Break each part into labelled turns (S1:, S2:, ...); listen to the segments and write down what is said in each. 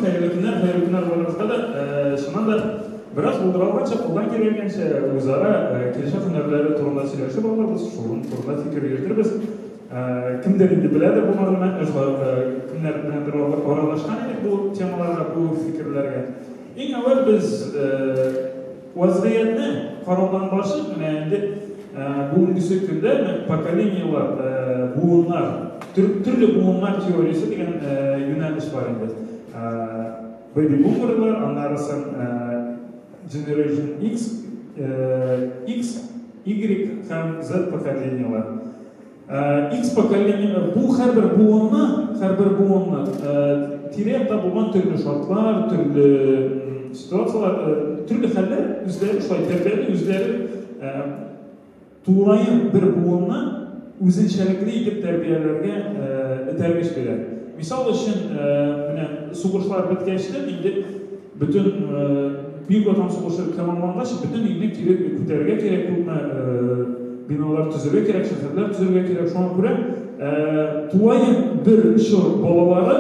S1: Хәерле көннәр, хәерле көннәр барыгызга да. Чыннан да, бераз булдыра алганча, кулдан килгәнчә үзара киләчәк һөнәрләре турында сөйләшеп алырбыз, шуның турында фикер йөртербез. Кемдер инде беләдер бу мәгълүматны, шулай ук кемнәр беләндер аралашкан идек бу темаларга, бу фикерләргә. Иң әүвәл без вазгыятьне караудан башлыйк, менә инде бүгенгесе көндә поколениелар, буыннар, төрле буыннар теориясе дигән юнәлеш бар инде. Бэби-бумерлар, аннары соң Generation X, X, Y һәм Z поколениелар. X поколение, бу һәрбер буынны, һәрбер буынны тирә-якта булган төрле шартлар, төрле ситуацияләр, төрле хәлләр үзләре шулай тәрбияли, үзләре тулаем бер буынны үзенчәлекле итеп тәрбияләргә этәргеч бирә. Мисал өчен, менә сугышлар беткәчтен инде бөтен Бөек Ватан сугышы тәмамлангач, бөтен илне кире күтәрергә кирәк, күпме биналар төзергә кирәк, шәһәрләр төзергә кирәк. Шуңа күрә тулаем бер чор балалары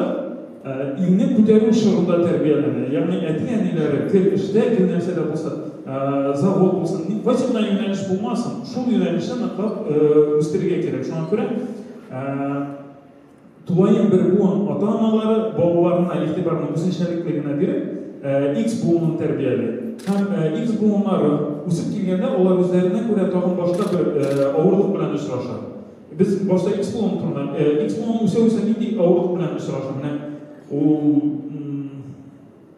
S1: илне күтәрү чорында тәрбияләнә. Ягъни әти-әниләре гел эштә, гел нәрсә дә булса, завод булсын, кайсы гына юнәлеш булмасын, шул юнәлешне ныклап үстерергә кирәк. Шуңа күрә тулаем бер буын ата-аналары балаларына игътибарны үзенчәлекле генә биреп, X буынын тәрбияли. Һәм X буыннары үсеп килгәндә, алар үзләренә күрә тагын башка бер авырлык белән очраша. Без башта X буыны турында, X буыны үсә-үсә нинди авырлык белән очраша? Менә ул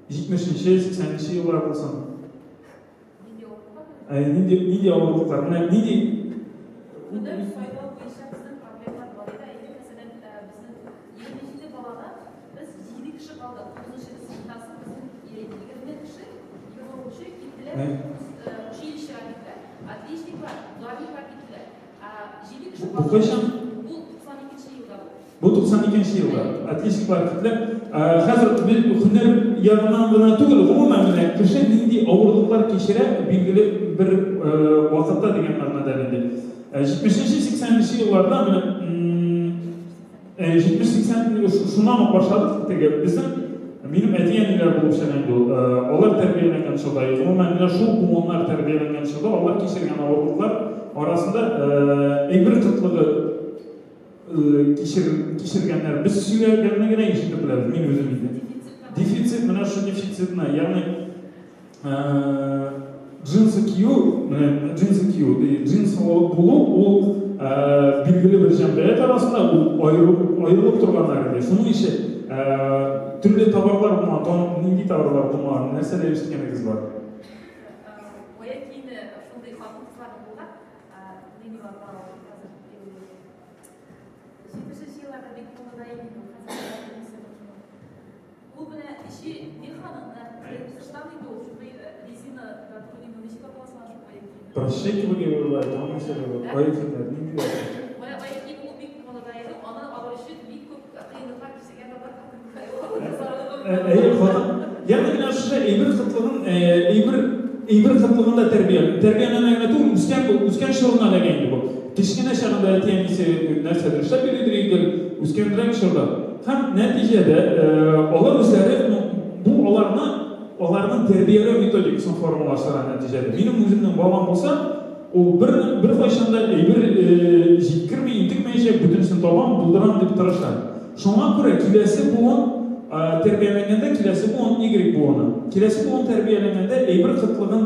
S1: 70-нче, 80-нче еллар булсын. Ә нинди нинди авырлыклар? Менә нинди
S2: Һөнәр сайлау буенча безнең проблемалар бар иде. Әйе, мәсәлән, безнең 27 балада без 7 кеше калдык. 9 сыйныфтан соң безнең 20 кеше, 20 укучы киттеләр, училищега киттеләр. Отличниклар, ударниклар киттеләр. 7 кеше
S1: калды. Бу кайчан?
S2: Бу 92 елда бу.
S1: Бу 92 елда. Отличниклар киттеләр. Хәзер һөнәр ягыннан гына түгел, гомумән менә кеше нинди авырлыклар кичерә билгеле бер вакытта дигән мәгънәдә инде. 70-80 елларда менә 70-80 шуннан ук башладык теге безнең минем әти-әниләр булып чыга инде ул. Алар тәрбияләнгән чорда, гомумән менә шул буыннар тәрбияләнгән чорда алар кичергән авырлыклар арасында әйбер кытлыгы кичергәннәр. Без сөйләгәнне генә ишетеп беләбез, мин үзем инде. Дефицит, менә шул дефицитны, ягъни джинсы кию, менә джинсы кию, джинсы булу ул билгеле бер җәмгыять арасында ул аерылып торганнар иде. Шуның ише төрле товарлар булмаган, нинди товарлар булмаган, нәрсәләр ишеткәнегез бар?
S2: Аяк киеме шундый хатын-кызларның булган, нинди бар хәзер? Җитмешенче елларда бик модада иде инде ул, хәзер Ул менә эче механыңны, тыштан инде ул шундый резина да түгел инде, ничек аталасың шул аяк киеме?
S1: Прощение кебек аның нәрсәләр бар? Аяк киемнәр ниндиләр?
S2: Менә аяк киеме ул бик модада иде, аны алыр өчен бик күп кыенлыклар кичергән татар хатын-кызлары.
S1: Әйе, хатын. Ягъни менә шушы әйбер кытлыгын, әйбер әйбер кытлыгында тәрбия. Тәрбияләнә генә түгел, үскән үскән чорына эләгә инде бу. Кечкенә чагында әти-әнисе нәрсәдер эшләп йөридер инде, үскәнрәк чорда. Һәм нәтиҗәдә алар үзләре, ну, бу аларны аларның тәрбияләү методикасын формалаштыра нәтиҗәдә. Минем үземнең балам булса, ул бер беркайчан да әйбер җиткерми, интекмәячәк, бөтенесен табам, булдырам дип тырыша. Шуңа күрә киләсе буын тәрбияләнгәндә, киләсе буын Y буыны. Киләсе буын тәрбияләнгәндә әйбер кытлыгын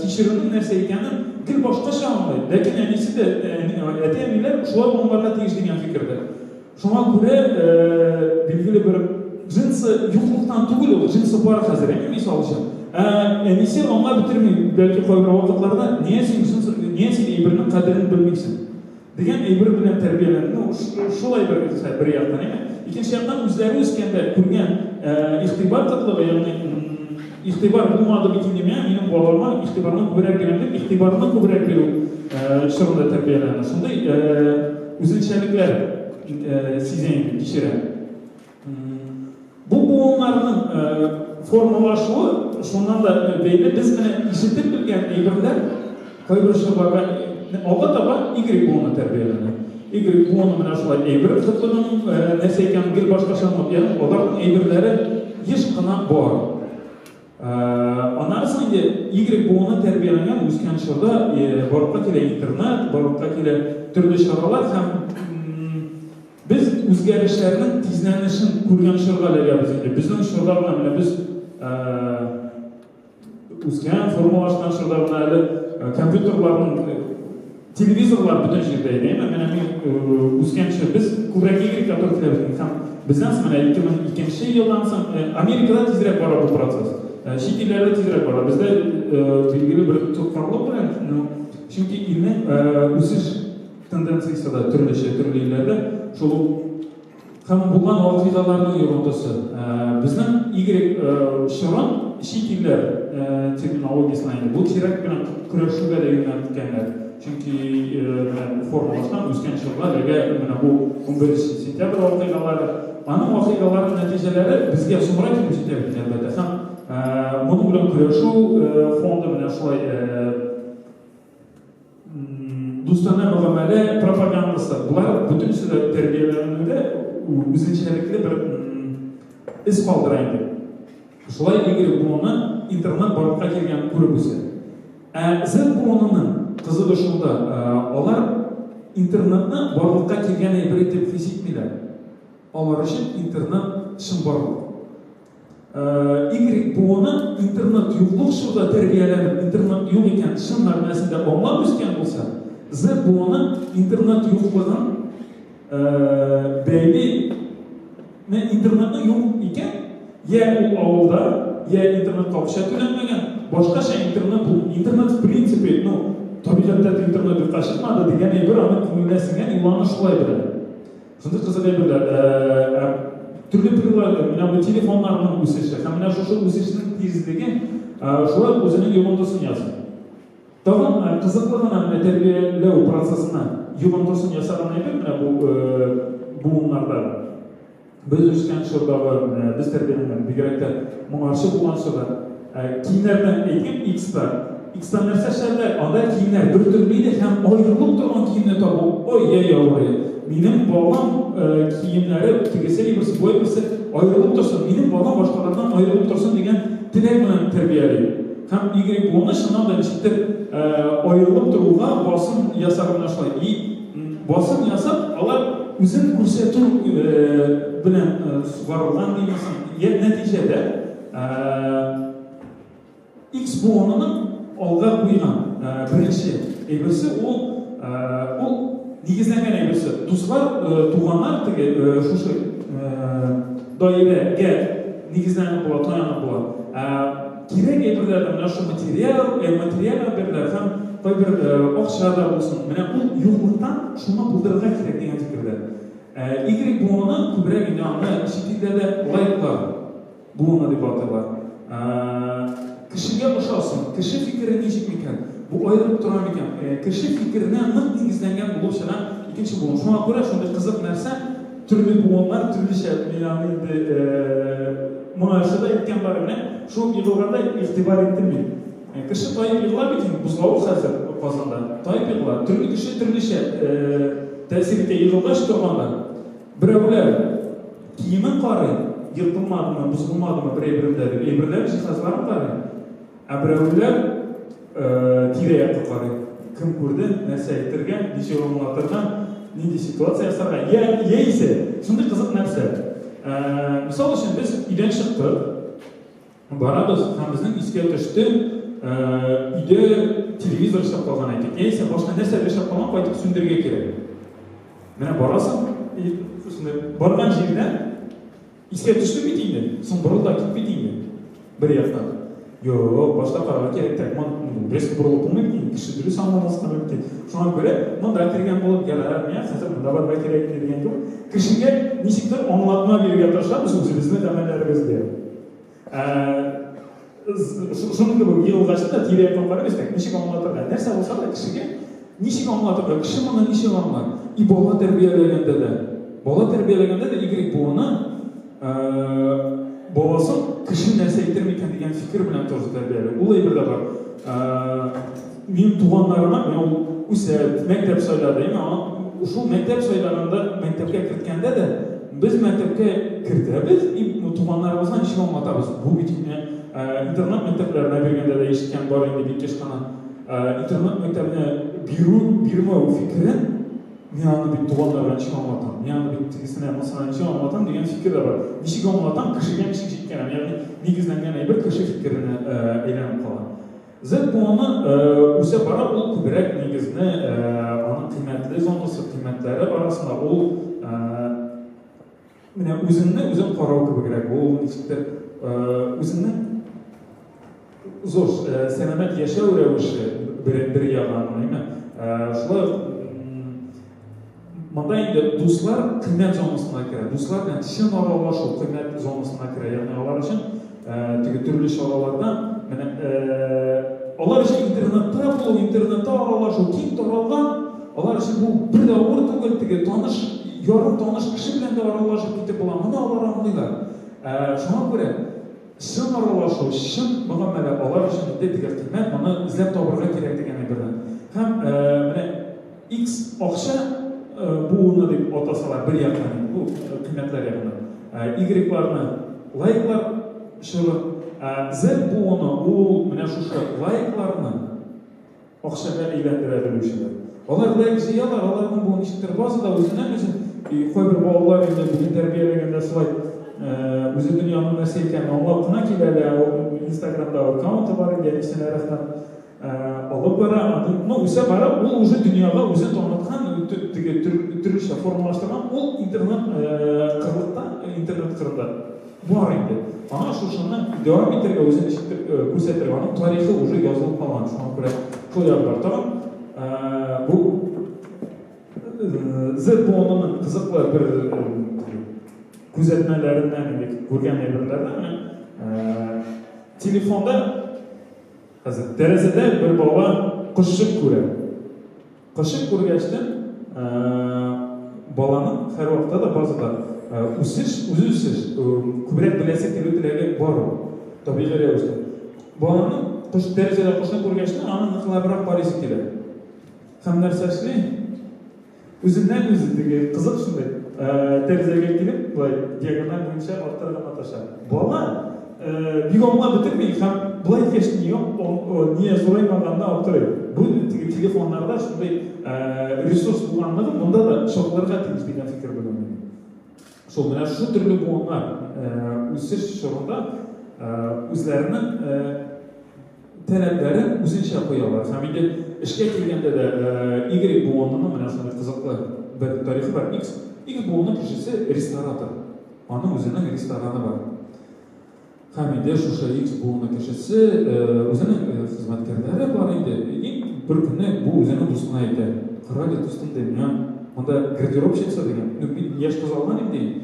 S1: кичерүнең нәрсә икәнен гел башкача аңлый. Ләкин әнисе дә, әти-әниләр шулай аңларга тиеш дигән фикердә. Шуңа күрә билгеле бер джинсы юклыктан түгел ул, джинсы бар хәзер, әни мисал өчен. Ә әнисе аңлап бетерми, бәлки кайбер вакытларда, нигә син джинсы, нигә син әйбернең кадерен белмисең? Дигән әйбер белән тәрбияләнә. Ну, шулай бер, бер яктан, әйме? Икенче яктан үзләре үскәндә күргән игътибар кытлыгы, ягъни игътибар булмады бит инде миңа, минем балаларыма игътибарны күбрәк бирәм дип, игътибарны күбрәк бирү чорында тәрбияләнә. Шундый үзенчәлекләр сизә инде, кичерә. Бу буыннарның формалашуы шуннан да бәйле, без менә ишетеп белгән әйберләр кайбер чорларга алга таба Y буыны тәрбияләнә. Y буыны менә шулай әйбер кытлыгының нәрсә икәнен гел башкача аңлап, ягъни аларның әйберләре еш кына бар. Аннары соң инде Y буыны тәрбияләнгән, үскән чорда барлыкка килә интернет, барлыкка килә төрле чаралар һәм без үзгәрешләрнең тизләнешен күргән чорга эләгәбез инде. Безнең чорда гына менә без үскән, формалашкан чорда гына әле компьютерларның, телевизорлар бөтен җирдә иде. Әмма менә мин үскән чор без күбрәк Y-ка туры киләбез һәм бездән соң менә 2002 елдан соң Америкада тизрәк бара бу процесс. Чит илләрдә тизрәк бара. Бездә билгеле бер тоткарлык белән, чөнки илнең үсеш тенденциясе дә төрлечә төрле илләрдә. Шул ук һәм булган вакыйгаларның йогынтысы. Безнең Y чорын чит илләр терминологиясенә инде бу теракт белән көрәшүгә дә юнәлткәннәр. Чөнки менә формалашкан, үскән чорда әлегә менә бу 11 сентябрь вакыйгалары, аның вакыйгаларының нәтиҗәләре безгә соңрак килеп җитә бит, әлбәттә. Һәм моның белән көрәшү фонды менә шулай дустанә мөгамәлә пропагандасы. Болар бөтенесе дә тәрбияләнүдә үзенчәлекле бер эз калдыра инде. Шулай Y буыны интернет барлыкка килгәнен күреп үсә. Ә Z буынының кызыгы шунда, алар интернетны барлыкка килгән әйбер итеп хис итмиләр. Алар өчен интернет чынбарлык. Y буыны интернет юклык чорда тәрбияләнеп, интернет юк икән чын мәгънәсендә аңлап үскән булса, Z буыны интернет юклыгын бәйли, интернетның юк икән, я ул авылда, я интернетка акча түләнмәгән, башкача интернет бул, интернет в принципе, ну, табигатьтә интернет юкка чыкмады дигән әйбер аның күңеленә сеңгән, ул аны шулай белә. Шундый кызык әйберләр, төрле прилар, менә бу телефоннарның үсеше һәм менә шушы үсешнең тизлеге шулай үзенең йогынтысын ясый. Тагын кызыклы гына менә тәрбияләү процессына йогынтысын ясаган әйбер менә бу буыннарда. Без үскән чордагы, без тәрбияләнгән, бигрәк тә моңарчы булган чорда, киемнәрдән әйтим, X-та. X-та нәрсә эшләделәр? Анда киемнәр бер төрле иде һәм аерылып торган киемне табу ой-ой авыр. Минем балам киемнәре тегесе берсе, бу берсе аерылып торсын, минем балам башкалардан аерылып торсын дигән теләк белән тәрбияли. Һәм Y буыны чыннан да ничектер аерылып торуга басым ясаган шулай. И басым ясап, алар үзен күрсәтү белән сугарылган димесең. Нәтиҗәдә X буынының алга куйган беренче әйберсе ул нигезләнгән әйберсе. Дуслар, туганнар теге шушы даирәгә нигезләнеп була, таянып була. Кирәк әйберләрдә менә шул материал, материаль әйберләр һәм кайбер акча да булсын. Менә ул юклыктан шуны булдырырга кирәк дигән фикердә. Y буыны күбрәк инде аны чит илдә дә лайклар буыны дип атыйлар. Кешегә ошасын, кеше фикере ничек микән? Бу аерылып тора микән? Кеше фикеренә нык нигезләнгән булып чыга икенче буын. Шуңа күрә шундый кызык нәрсә, төрле буыннар төрлечә, мин аны инде моңарчы да әйткән бар, менә шул егылганда игътибар иттем мин. Кеше таеп егыла бит инде, бозлавык хәзер Казанда. Таеп егыла. Төрле кеше төрлечә тәэсир итә егылгач торганда. Берәүләр киемен карый, ертылмадымы, бозылмадымы бер әйберендә дип, әйберләр, җиһазларын карый. Ә берәүләр тирә-якка карый. Кем күрде, нәрсә әйтергә, ничек аңлатырга, нинди ситуация ясарга. Яисә шундый кызык нәрсә. Мисал өчен, без өйдән чыктык, барабыз һәм безнең искә төште, өйдә телевизор эшләп калган әйтик, яисә башка нәрсә эшләп калган, кайтып сүндерергә кирәк. Менә барасың, барган җирдән искә төште бит инде, соң борыл да кит бит инде. Бер яктан. Юк, башта карарга кирәк тә, резко борылып булмый бит инде, кеше дөрес аңламаска мөмкин. Шуңа күрә монда кергән булып, ярар, миңа хәзер монда барырга кирәк дигән кебек, кешегә ничектер аңлатма бирергә тырышабыз үзебезнең гамәлләребезгә. Шуның кебек егылгач та тирә-якка карыйбыз, так, ничек аңлатырга? Нәрсә булса да кешегә ничек аңлатырга? Кеше моны ничек аңлар? И бала тәрбияләгәндә дә, бала тәрбияләгәндә дә Y буыны баласын кеше нәрсә әйтер микән дигән фикер белән тоже тәрбияли. Ул әйбер дә бар. Минем туганнарыма, менә ул үсә, мәктәп сайлады, әйме, шул мәктәп сайлаганда, мәктәпкә керткәндә дә Без мәктәпкә кертәбез, и туганнарыбызга ничек аңлатабыз? Бу бит инде интернат мәктәпләренә биргәндә дә ишеткән бар инде бик еш кына. Интернат мәктәбенә бирү, бирмәү фикерен мин аны бит туганнарга ничек аңлатам? Мин аны бит тегесенә, монысына ничек аңлатам дигән фикер дә бар. Ничек аңлатам, кешегә ничек җиткерәм? Ягъни нигезләнгән әйбер кеше фикеренә әйләнеп кала. Z буыны үсә бара, ул күбрәк нигезне аның кыйммәтле зонасы, кыйммәтләре арасында ул менә үзеңне үзең карау кебегрәк, ул ничектер үзеңнең зур сәламәт яшәү рәвеше бер ягы аның, әйме? Шулай ук монда инде дуслар кыйммәт зонасына керә. Дуслар белән чын аралашу кыйммәт зонасына керә. Ягъни алар өчен теге төрле чараларда менә алар өчен интернетта булу, интернетта аралашу киң таралган. Алар өчен бу бер дә авыр түгел, теге таныш, ярым таныш кеше белән дә аралашып китеп була. Моны алар аңлыйлар. Шуңа күрә чын аралашу, чын мөгамәлә алар өчен инде теге кыйммәт, моны эзләп табырга кирәк дигән әйбердән. Һәм менә X акча буыны дип атасалар бер яктан инде бу кыйммәтләр ягыннан. Y-ларны лайклар чоры, Z буыны ул менә шушы лайкларны акчага әйләндерә белүчеләр. Алар лайк җыялар, аларның бу ничектер базада үзеннән үзе кайбер балалар инде бүген тәрбияләгәндә шулай үзе дөньяның нәрсә икәнен аңлап кына килә дә, Инстаграмда аккаунты бар инде, әнисенә рәхмәт. Алып бара, аның, ну, үсә бара, ул уже дөньяга үзен таныткан, теге төрлечә формалаштырган, ул интернет кырлыкта, интернет кырында бар инде. Аңа шушыны дәвам итәргә, үзен ничектер күрсәтергә, аның тарихы уже язылып калган, шуңа күрә шул ягы бар. Тагын бу Z буынының кызыклы бер күзәтмәләреннән инде күргән әйберләрдән менә телефонда хәзер тәрәзәдә бер бала кошчык күрә. Кошчык күргәчтен баланың һәрвакытта да базада үсеш, үзе үсеш, күбрәк беләсе килү теләге бар ул. Табигый рәвештә. Баланың кош тәрәзәдә кошны күргәчтен аны ныклабрак карыйсы килә. Һәм нәрсә эшли? Үзеннән үзе теге кызык шундый, тәрәзәгә килеп, болай диагональ буенча арттырырга маташа. Бала бик аңлап бетерми һәм болай иткәч нигә не зураймаганына аптырый. Бу теге телефоннарда шундый ресурс булганлыгы монда да чагылырга тиеш дигән фикер белән. Шул менә шул төрле буыннар үсеш чорында үзләренең таләпләрен үзенчә куялар. Һәм инде эшкә килгәндә дә Y буынының менә шундый кызыклы бер тарихы бар. X, X буыны кешесе ресторатор. Аның үзенең рестораны бар. Һәм инде шушы X буыны кешесе үзенең хезмәткәрләре бар инде. И бер көнне бу үзенең дустына әйтә. Карале, дустым, ди, миңа монда гардеробщица дигән, ну, мин яшь кыз алган идем, ди.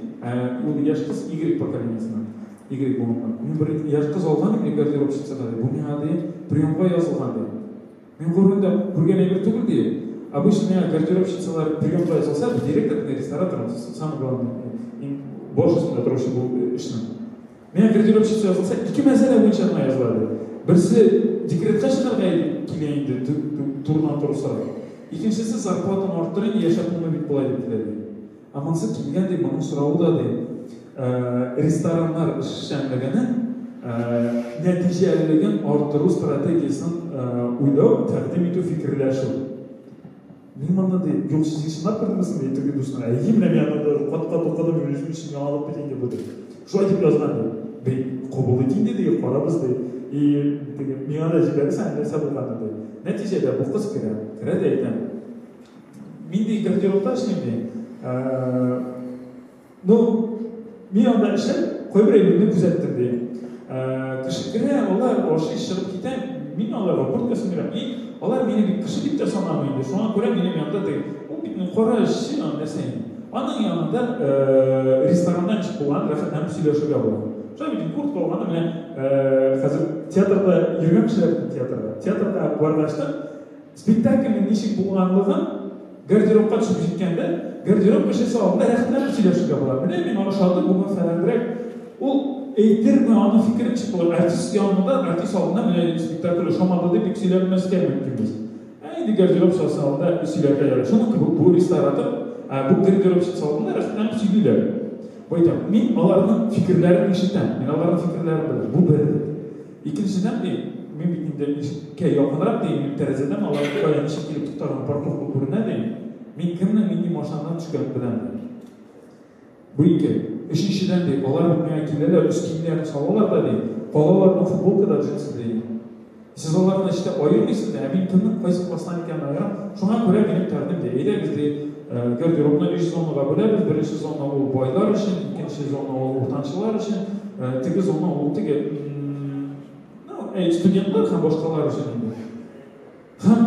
S1: Ул яшь кыз Y поколениясеннән. Y буыннан. Мин бер яшь кыз алган идем гардеробщицага, ди. Бу миңа, ди, приемга язылган, ди. Мин гомердә күргән әйбер түгел, ди. Обычно миңа гардеробщицалар приемга язылса, бу директор, ресторатор, самый главный, иң баш өстендә торучы бу эшнең. Миңа гардеробщица язылса, ике мәсьәлә буенча гына языла, ди. Берсе декретка чыгарга килә инде, турыдан-туры сорап. Икенчесе зарплатаны арттырыйм, яшәп булмый бит болай дип килә, ди. Ә монысы килгән, ди, моның соравы да, ди, рестораннар эшчәнлегенең нәтиҗәлелеген арттыру стратегиясен уйлау, тәкъдим итү, фикерләшү. Мин моны, ди, юк, сез чынлап кердегезме, ди, теге дустына. Әйе, менә мин аны кат-кат укыдым, мин үзем өчен яңалык бит инде бу, ди. Шулай дип язган, ди. Ди, кабул ит инде, ди, карабыз, ди. И теге миңа да җибәрерсең, нәрсә булганын, ди. Нәтиҗәдә бу кыз керә, керә дә әйтә. Мин ди гардеробта эшлим ди. Ну, мин анда эшләп, кайбер әйберне күзәттем ди. Кеше керә, алар ашый, чыгып китә, мин аларга курткасын бирәм. И алар мине бит кеше дип тә санамый инде. Шуңа күрә минем янда теге, ул бит ну кара эшче, аны нәрсә инде. Аның янында ресторанда ничек булганын рәхәтләнеп сөйләшергә була. Шулай бит куртка алганда менә хәзер театрда йөргән кешеләр театрда. Театрга баргач та спектакльнең ничек булганлыгын гардеробка төшеп җиткәндә, гардероб кешесе алдында рәхәтләнеп сөйләшергә була. Менә миңа ошады, бүген фәләнрәк. Ул әйтерме, аның фикере ничек булыр? Артист янында, артист алдында менә спектакль ошамады дип бик сөйләнмәскә мөмкин без. Ә инде гардеробчасы алдында сөйләргә ярый. Шуның кебек бу ресторатор, бу гардеробщица алдында рәхәтләнеп сөйлиләр. Бу әйтәм, мин аларның фикерләрен ишетәм, мин аларның фикерләрен беләм. Бу бер. Икенчедән, ди, мин бит инде ишеккә якынрак, ди, мин тәрәзәдән алар кая ничек килеп туктаган парковка күренә, ди. Мин кемнең нинди машинадан төшкәнен беләм, ди. Бу ике. Өченчедән, ди, алар бит миңа киләләр, өс киемнәрен салалар да, ди, калалар бу футболкада, джинсы, ди. Сез аларны эчтә аермыйсыз да, ә мин кемнең кайсы класстан икәнен аерам. Шуңа күрә минем тәкъдим ди, әйдәгез, ди, гардеробны өч зонага бүләбез. Беренче зона ул байлар өчен, икенче зона ул уртанчылар өчен, теге зона ул теге, ну, студентлар һәм башкалар өчен инде. Һәм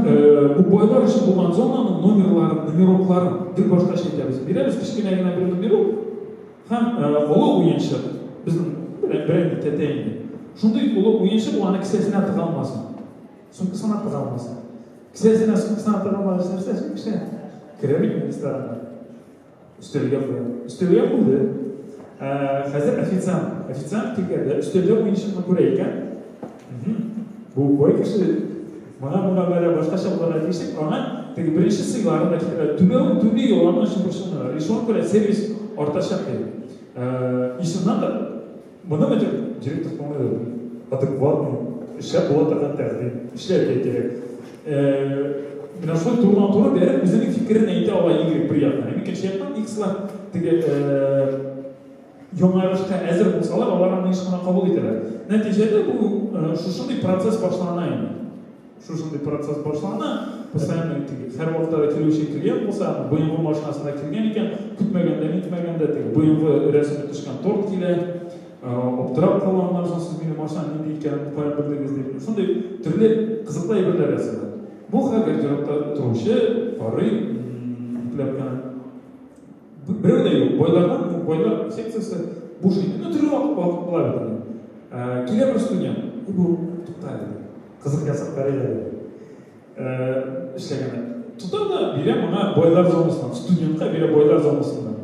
S1: бу байлар өчен булган зонаның номерларын, номерокларын гел башкача әйтәбез. Бирәбез кечкенә генә бер номерок һәм олы уенчык, безнең берәр тәтә инде. Шундый олы уенчык ул аны кесәсенә тыга алмасын. Сумкасына тыга алмасын. Кесәсенә, сумкасына тыга алмагач нәрсә эшли кеше? Керә бит ресторанга. Өстәлгә куя. Өстәлгә куйды. Хәзер официант. Официант килгәндә өстәлдә уенчыкны күрә икән. Бу бай кеше моңа мөгамәлә башкача булырга тиеш дип, аңа теге беренче сыйларын да китерә. Түләвен түли, ул аның өчен борчылмыйлар. И шуңа күрә сервис артачак ди. И чыннан да моны бөтен директор тыңлый. Адекватный, эшләп була торган тәкъдим, эшләргә кирәк. Менә шулай турыдан-туры бәреп үзенең фикерен әйтә ала Y бер яктан. Һәм икенче яктан X-лар теге яңарышка әзер булсалар, алар аны еш кына кабул итәләр. Нәтиҗәдә бу шушындый процесс башлана инде. Шушындый процесс башлана, постоянно теге һәрвакытта да килүче клиент булса, BMW машинасында килгән икән, көтмәгәндә, нитмәгәндә теге BMW рәсеме төшкән торт килә, аптырап кала аннан соң сез минем машина нинди икәнен каян белдегез дип. Шундый төрле кызыклы әйберләр ясыйлар. Бу хәл гардеробта торучы карый, ипләп кенә. Берәү дә юк. Байлардан, байлар секциясе буш инде. Ну, төрле вакыт вакыт була бит инде. Килә бер студент. И бу тукта әле. Кызык ясап карый әле. Эшләгәндә. Тота да бирә моңа байлар зонасыннан, студентка бирә байлар зонасыннан.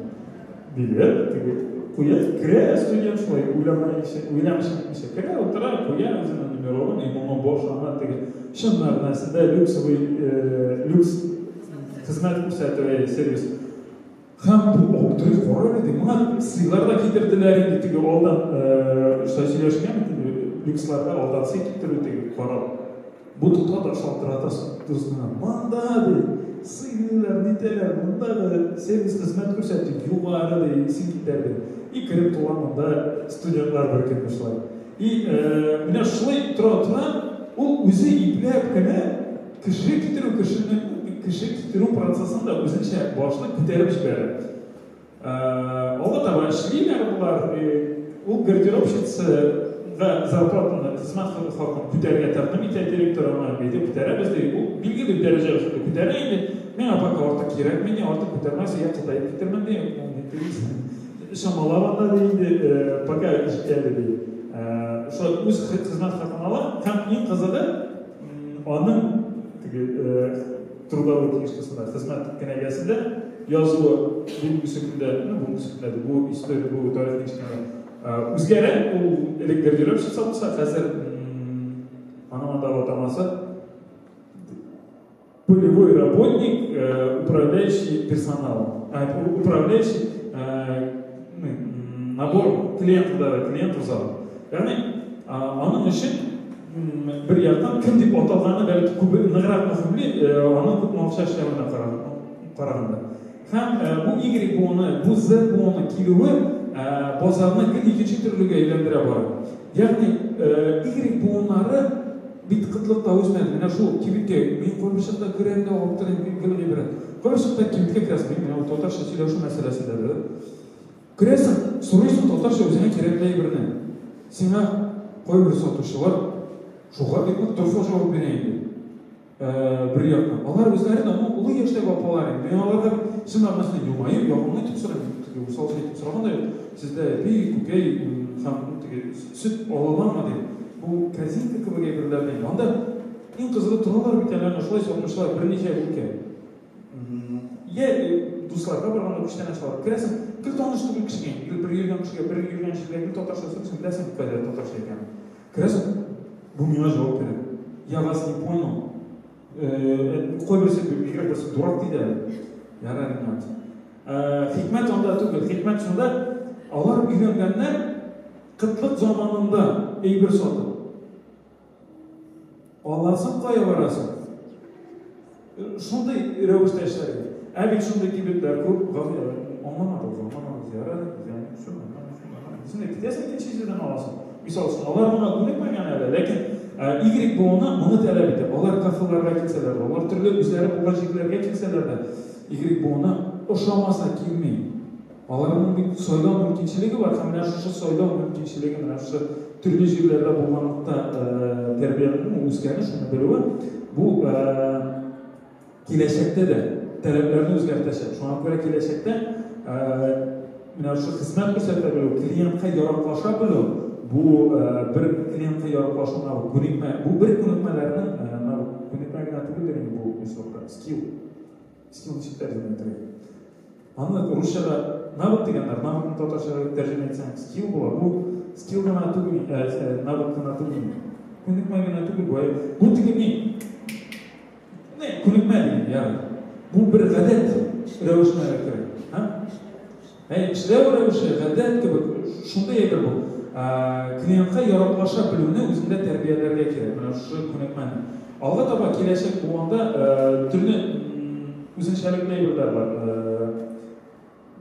S1: Билет, теге куя, керә студент шулай уйламыйча, уйламыйча нитмичә керә, утыра, куя үзенең номерын, и моңа башлана теге чын мәгънәсендә люксовый, люкс хезмәт күрсәтү, сервис. Һәм бу аптырый, кара әле, ди, моңа сыйлар да китерделәр инде, теге алдан, шулай сөйләшкән бит инде, люксларда алдан сый китерү теге карап. Бу тота да шалтырата дустына, монда, ди, сыйлыйлар, нитәләр, мондагы сервис хезмәт күрсәтү югары, ди, исең китәр, ди. И кереп тула монда студентлар бер көнне шулай. И менә шулай тора-тора, ул үзе ипләп кенә Кеше китерү кешене кеше китерү процессын да үзенчә башлый, күтәреп җибәрә. Алга таба эшлиләр болар. Ул гардеробщицага зарплатаны, хезмәт хакын күтәрергә тәкъдим итә директор аңа, әйдә күтәрәбез ди. Ул билгеле бер дәрәҗәгә хәтле күтәрә инде. Миңа пока артык кирәкми, ни артык күтәрмәс, я кытаеп китермен ди. Чамалап анда ди инде, пока җитә әле ди. Шулай үз хезмәт хакын ала һәм иң кызыгы, Аның теге трудовой книжкасында, хезмәт кенәгәсендә язуы бүгенгесе көндә, ну, бүгенгесе көндә бу история, бу тарих ничек үзгәрә, ул элек гардеробщица булса, хәзер аның андагы атамасы полевой работник, управляющий персоналом, управляющий набор клиентов, да, клиентов зала. Ягъни аның өчен бер яктан кем дип аталганы бәлки күбе ныграк мөһимли, аның күпме акча эшләвенә караганда. Һәм бу Y буыны, бу Z буыны килүе базарны гел икенче төрлегә әйләндерә бара. Ягъни Y буыннары бит кытлыкта үсмәде. Менә шул кибеткә мин кайбер чакта керәм дә аптырыйм, гел гыйбрәт. Кайбер чакта кибеткә керәсең, мин менә ул татарча сөйләшү мәсьәләсендә дә. Керәсең, сорыйсың татарча үзеңә кирәкле әйберне. Сиңа кайбер сатучылар шуга бик нык дорфа җавап бирә инде. Бер яктан. Алар үзләре дә, ну, олы яшьтәге апалар инде. Мин аларга бит чын мәгънәсендә елмаеп, ягымлы итеп сорыйм. Теге усал итеп сораган да юк. Сездә әби, күкәй һәм теге сөт алыламы дип. Бу корзинка кебек әйберләр инде. Анда иң кызыгы торалар бит әле әнә шулай сатучылар берничә күкәй. Йә дусларга барганда күчтәнәч алып керәсең, гел таныш түгел кешегә, гел бер йөргән кешегә, бер йөргән җиргә гел татарча сорыйсың, беләсең бит кайда татарча икәнен. Керәсең, бу миңа җавап бирә. Я вас не понял. Кайберсе бигрәк берсе дурак диде әле. Ярар инде. Хикмәт анда түгел, хикмәт шунда. Алар өйрәнгәннәр кытлык заманында әйбер сатып. Аласың, кая барасың? Шундый рәвештә эшләргә. Ә бит шундый кибетләр күп, аңламадыгыз, аңламадыгыз, ярар, син китәсең, икенче җирдән аласың. Мисал өчен, алар моңа күнекмәгән әле, ләкин Y буыны моны таләп итә. Алар кафеларга килсәләр дә, алар төрле үзләре булган җирләргә килсәләр дә, Y буыны ошамаса килми. Аларның бит сайлау мөмкинчелеге бар, һәм менә шушы сайлау мөмкинчелеге, менә шушы төрле җирләрдә булганлыкта тәрбияләнү, үскәне, шуны белүе, бу киләчәктә дә таләпләрне үзгәртәчәк. Шуңа күрә киләчәктә менә шушы хезмәт күрсәтә белү, клиентка яраклаша белү, бу бер клиентка яраклашу навык, күнекмә, бу бер күнекмәләрнең навык, күнекмә генә түгелдер инде бу очракта, скилл. Скилл ничек тәрҗемә итәргә? Аны русчада навык дигәннәр, навыкны татарчага тәрҗемә итсәң, скилл була. Бу скилл гына түгел, навык кына түгел. Күнекмә генә түгел бу. Бу теге ни? Не, күнекмә дигән, ягъни. Бу бер гадәт рәвешенә дә керә. Һа? Әй, эшләү рәвеше, гадәт кебек, шундый әйбер бу. Клиентка яраклаша белүне үзеңдә тәрбияләргә кирәк, менә шушы күнекмәне. Алга таба киләчәк буында төрле үзенчәлекле әйберләр бар.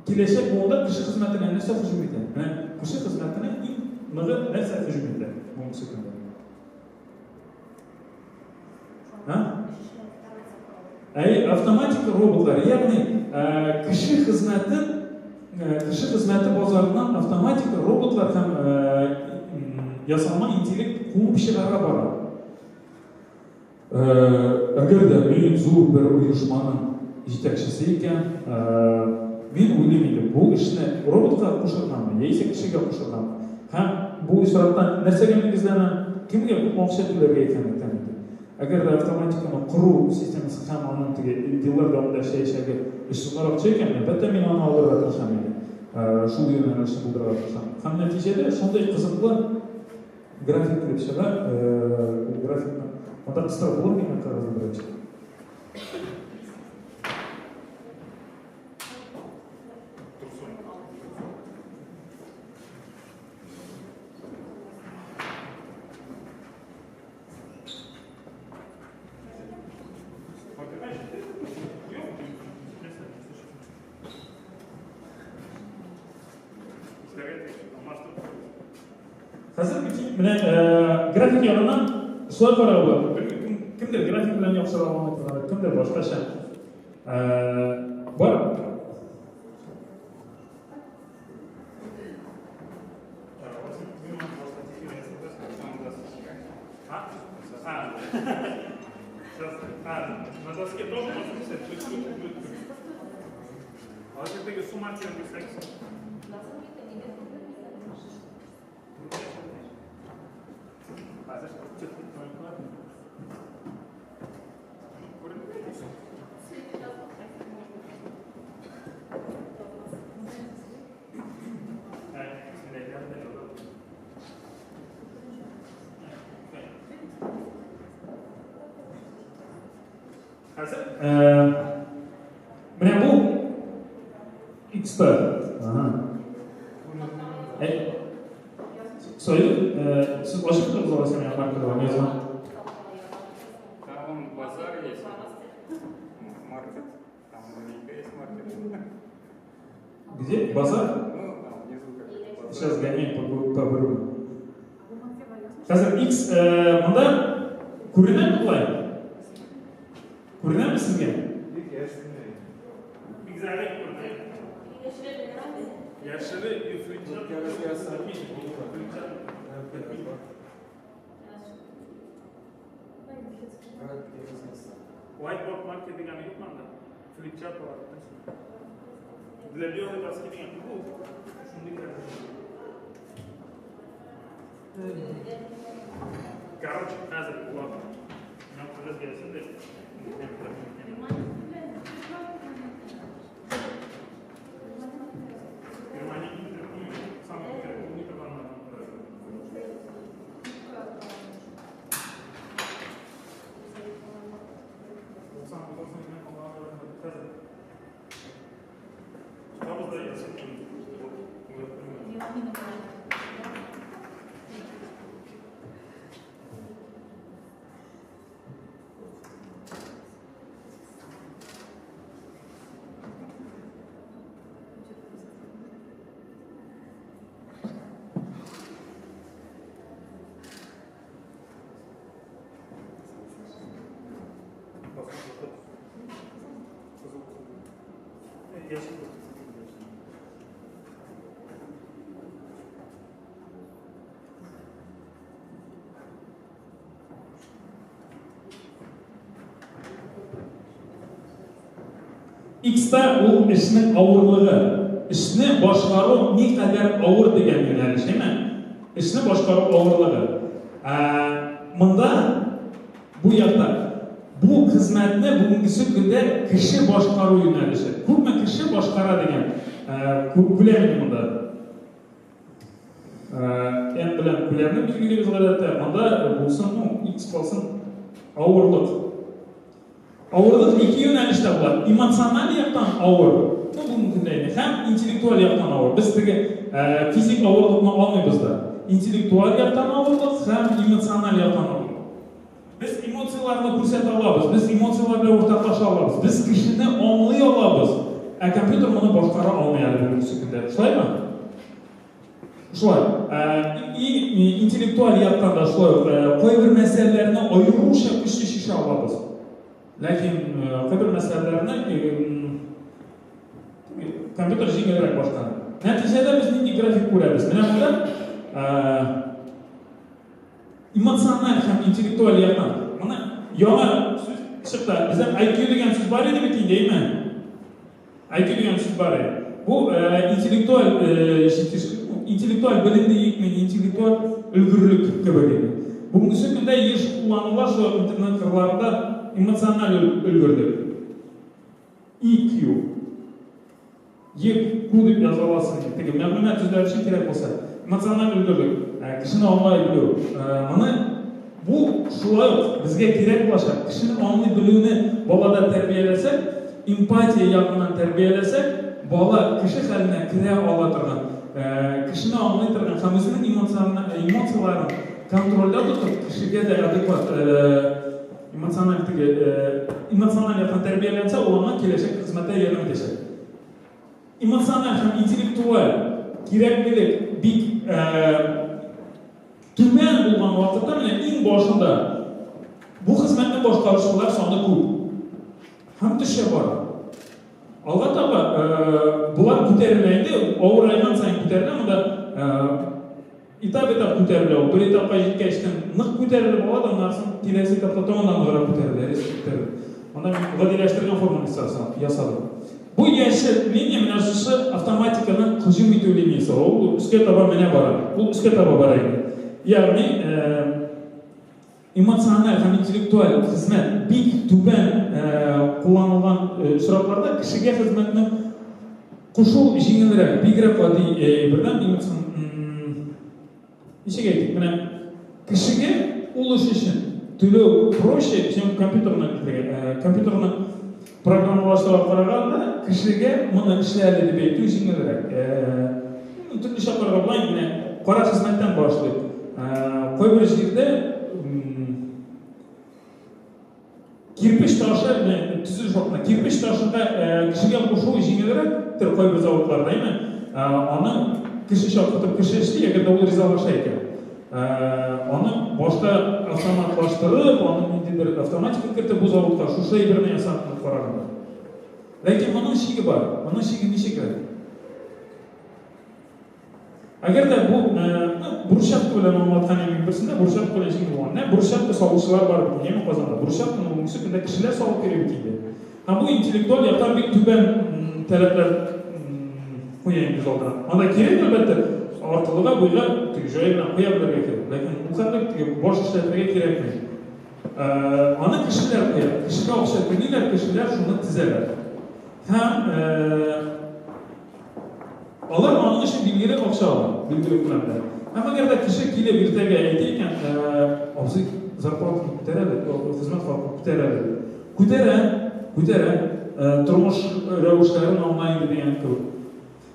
S1: Киләчәк буында кеше хезмәтенә нәрсә һөҗүм итә? Менә кеше хезмәтенә иң ныгы нәрсә һөҗүм итә бүгенге көндә? Һа? Әй, автоматика роботлар, ягъни кеше хезмәте кеше хезмәте базарыннан автоматика роботлар һәм ясалма интеллект куып чыгара бара. Әгәр дә мин зур бер оешманың җитәкчесе икән, мин уйлыйм инде, бу эшне роботка кушыргамы, яисә кешегә кушыргамы? Һәм бу очракта нәрсәгә нигезләнә? Кемгә күпме акча түләргә икәнен тәэмин итә. Әгәр дә автоматиканы кору системасы һәм аның теге еллар дәвамында эшләячәге өч сумнар акча икән, әлбәттә, мин аны алырга тырышам инде. Шул юнәлешне булдырырга тырышам. Һәм нәтиҗәдә шундый кызыклы график килеп чыга. Ул графикны монда кыстырып булыр микән кәгазьне беренче? Хәзер менә график яныннан шулай карау була. Кемдер график белән яхшырак аңлатырга, кемдер башкача. Бар.
S3: На доске тоже можно писать? А теге суммар бирсәгез. Хәзер
S1: Хәзер менә бу X-та. Ага. Сорри, сез ачып торыгыз алайса миңа маркерларны язган.
S4: Там вон базар есть. Маркет. Там маленький есть маркет.
S1: Где? Базар?
S4: Ну, там внизу какой-то базар.
S1: Сейчас гоняем по быру. Хәзер X монда күренәме болай? Күренәме сезгә?
S3: Бигзәрәк күренә. Яшеле и флипчарт. Whiteboard marker дигәне юкмы анда? Флипчарт бар. Для белой доски дигән бу шундый Короче, хәзер була. Мин кәгазь бирәсем дә. Самый интерактивный торган. Хәзер. Табыз да язып.
S1: X-та ул эшнең авырлыгы. Эшне башкару никадәр авыр дигән юнәлеш, әйме? Эшне башкару авырлыгы. Монда бу якта бу хезмәтне бүгенге көндә кеше башкару юнәлеше. Күпме кеше башкара дигән күләм монда. N белән күләмне билгелибез гадәттә. Монда булсын, ну, X калсын авырлык. Авырлык ике юнәлештә була. Эмоциональ яктан авыр, ну, бүгенге көндә инде, һәм интеллектуаль яктан авыр. Без теге физик авырлыкны алмыйбыз да. Интеллектуаль яктан авырлык һәм эмоциональ яктан авырлык. Без эмоцияләрне күрсәтә алабыз, без эмоцияләр белән уртаклаша алабыз, без кешене аңлый алабыз. Ә компьютер моны башкара алмый әле бүгенге көндә. Шулаймы? Шулай. И интеллектуаль яктан да шулай ук кайбер мәсьәләләрне аеруча көчле чишә алабыз. Ләкин кайбер мәсьәләләрне компьютер җиңелрәк башкара. Нәтиҗәдә без нинди график күрәбез? Менә монда эмоциональ һәм интеллектуаль яктан. Моны яңа сүз чыкты. Бездә IQ дигән сүз бар иде бит инде, әйме? IQ дигән сүз бар иде. Бу интеллектуаль интеллектуаль белем диикме, интеллектуаль өлгерлек кебек иде. Бүгенге көндә еш кулланыла шул интернет кырларында эмоциональ өлгерлек. EQ. EQ дип яза аласың. Теге мәгълүмат сүзләре өчен кирәк булса. Эмоциональ өлгерлек, кешене аңлай белү. Моны бу шулай ук безгә кирәк булачак. Кешене аңлый белүне балада тәрбияләсәк, эмпатия ягыннан тәрбияләсәк, бала кеше хәленә керә ала торган, кешене аңлый торган һәм үзенең эмоцияләрен контрольдә тотып, кешегә дә адекват эмоциональ теге эмоциональ яктан тәрбияләнсә, ул аңа киләчәк хезмәттә ярдәм итәчәк. Эмоциональ һәм интеллектуаль кирәклелек бик түбән булган вакытта, менә иң башында бу хезмәтне башкаручылар саны күп һәм төшә бара. Алга таба булар күтәрелә инде, авырайган саен күтәрелә, монда этап-этап күтәрелә ул. Бер этапка җиткәч, нык күтәрелеп ала да, аннан соң киләсе этапта тагын да ныграк күтәрелә, резко күтәрелә. Монда мин гадиләштергән форманы ясадым. Бу яшел линия менә шушы автоматиканың һөҗүм итү линиясе. Ул өскә таба менә бара. Ул өскә таба бара инде. Ягъни эмоциональ һәм интеллектуаль хезмәт бик түбән кулланылган очракларда кешегә хезмәтне кушу җиңелрәк, бигрәк гади бердән ничек әйтик, менә кешегә ул эш өчен түләү проще, чем компьютерны компьютерны программалаштыруга караганда кешегә моны эшлә әле дип әйтү җиңелрәк. Төрлечә карарга була инде, менә кара хезмәттән башлыйк. Кайбер җирдә кирпеч ташы, төзелеш вакытында кирпеч ташында кешегә кушу җиңелрәктер кайбер заводларда, әйме? Аны кеше чакыртып кеше эшли, әгәр дә ул ризалаша икән. Аны башта автоматлаштырып, аны ниндидер автоматика кертеп бу заводка шушы әйберне ясап караганда. Ләкин моның шиге бар. Моның шиге ничегрәк? Әгәр дә бу брусчатка белән аңлаткан идем берсендә, брусчатка белән җиңел булган. Менә брусчатка салучылар бар бит, яме Казанда. Брусчатканы бүгенге көндә кешеләр салып йөри бит инде. Һәм бу интеллектуаль яктан бик түбән таләпләр куя инде алдына. Анда кирәк әлбәттә, аркылыга буйга теге җае белән куя белергә кирәк. Ләкин ул хәтле теге баш эшләтергә кирәкми. Аны кешеләр куя. Кешегә акча түлиләр, кешеләр шуны тезәләр. Һәм алар аның өчен билгеле акча ала, билгеле күләмдә. Һәм әгәр дә кеше килеп иртәгә әйтә икән, абзый зарплатаны күтәрә әле, хезмәт хакын күтәрә әле. Күтәрә, күтәрә, тормыш рәвешләрен аңлай инде дигән кебек.